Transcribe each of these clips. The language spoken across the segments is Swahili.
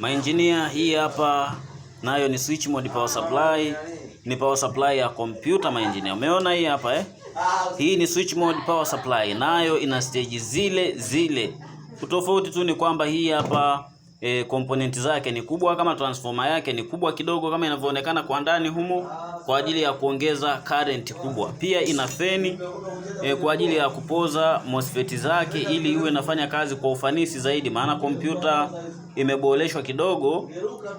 Maengineer, hii hapa nayo ni switch mode power supply, ni power supply ya kompyuta maengineer. Umeona hii hapa, eh? Hii ni switch mode power supply, nayo ina stage zile zile. Utofauti tu ni kwamba hii hapa component zake ni kubwa, kama transformer yake ni kubwa kidogo kama inavyoonekana kwa ndani humo, kwa ajili ya kuongeza current kubwa. Pia ina feni kwa ajili ya kupoza MOSFET zake ili iwe inafanya kazi kwa ufanisi zaidi, maana kompyuta imeboreshwa kidogo,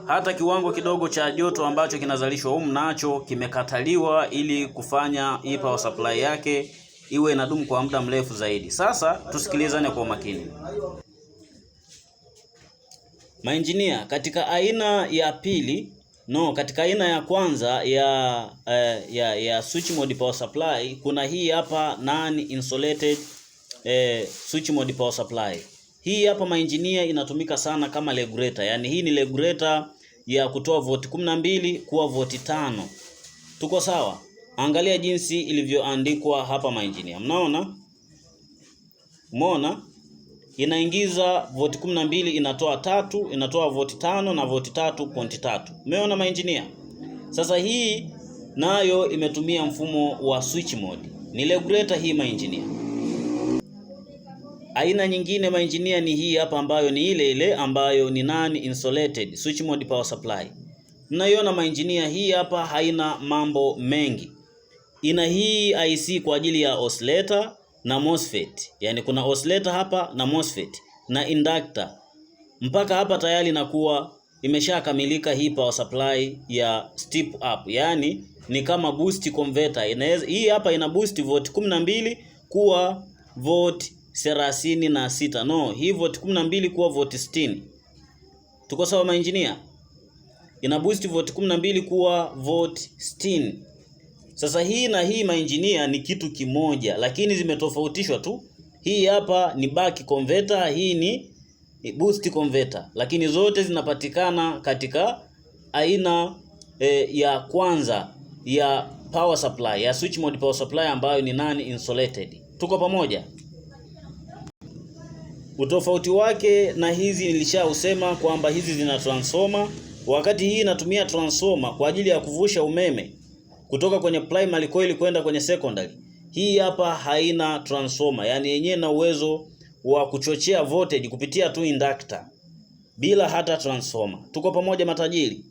hata kiwango kidogo cha joto ambacho kinazalishwa humu nacho kimekataliwa ili kufanya hii power supply yake iwe inadumu kwa muda mrefu zaidi. Sasa tusikilizane kwa umakini. Maengineer, katika aina ya pili, no, katika aina ya kwanza ya switch mode power supply kuna hii hapa non insulated switch mode power supply. Hii hapa, maengineer, inatumika sana kama regulator. Yaani hii ni regulator ya kutoa voti 12 kuwa voti 5. Tuko sawa? Angalia jinsi ilivyoandikwa hapa, maengineer. Mnaona? Umeona? Inaingiza voti 12, inatoa tatu, inatoa voti 5 na voti 3.3. Umeona, maengineer? Sasa hii nayo imetumia mfumo wa switch mode. Ni regulator hii, maengineer. Aina nyingine, maengineer, ni hii hapa ambayo ni ile ile ambayo ni non insulated switch mode power supply. Mnaiona, maengineer, hii hapa haina mambo mengi. Ina hii IC kwa ajili ya oscillator na MOSFET. Yaani kuna oscillator hapa na MOSFET na inductor. Mpaka hapa tayari inakuwa imeshakamilika hii power supply ya step up. Yaani ni kama boost converter. Inaweza, hii hapa ina boost volt 12 kuwa volt 36. No, hii volt 12 kuwa volt 60. Tuko sawa, maengineer? Ina boost volt 12 kuwa volt 60. Sasa hii na hii, maengineer, ni kitu kimoja, lakini zimetofautishwa tu. Hii hapa ni buck converter, hii ni boost converter, lakini zote zinapatikana katika aina ya kwanza ya power supply ya switch mode power supply ambayo ni non insulated. Tuko pamoja? Utofauti wake na hizi nilishausema kwamba hizi zina transformer, wakati hii inatumia transformer kwa ajili ya kuvusha umeme kutoka kwenye primary coil kwenda kwenye secondary. Hii hapa haina transformer, yani yenyewe na uwezo wa kuchochea voltage kupitia tu inductor bila hata transformer. Tuko pamoja, matajiri?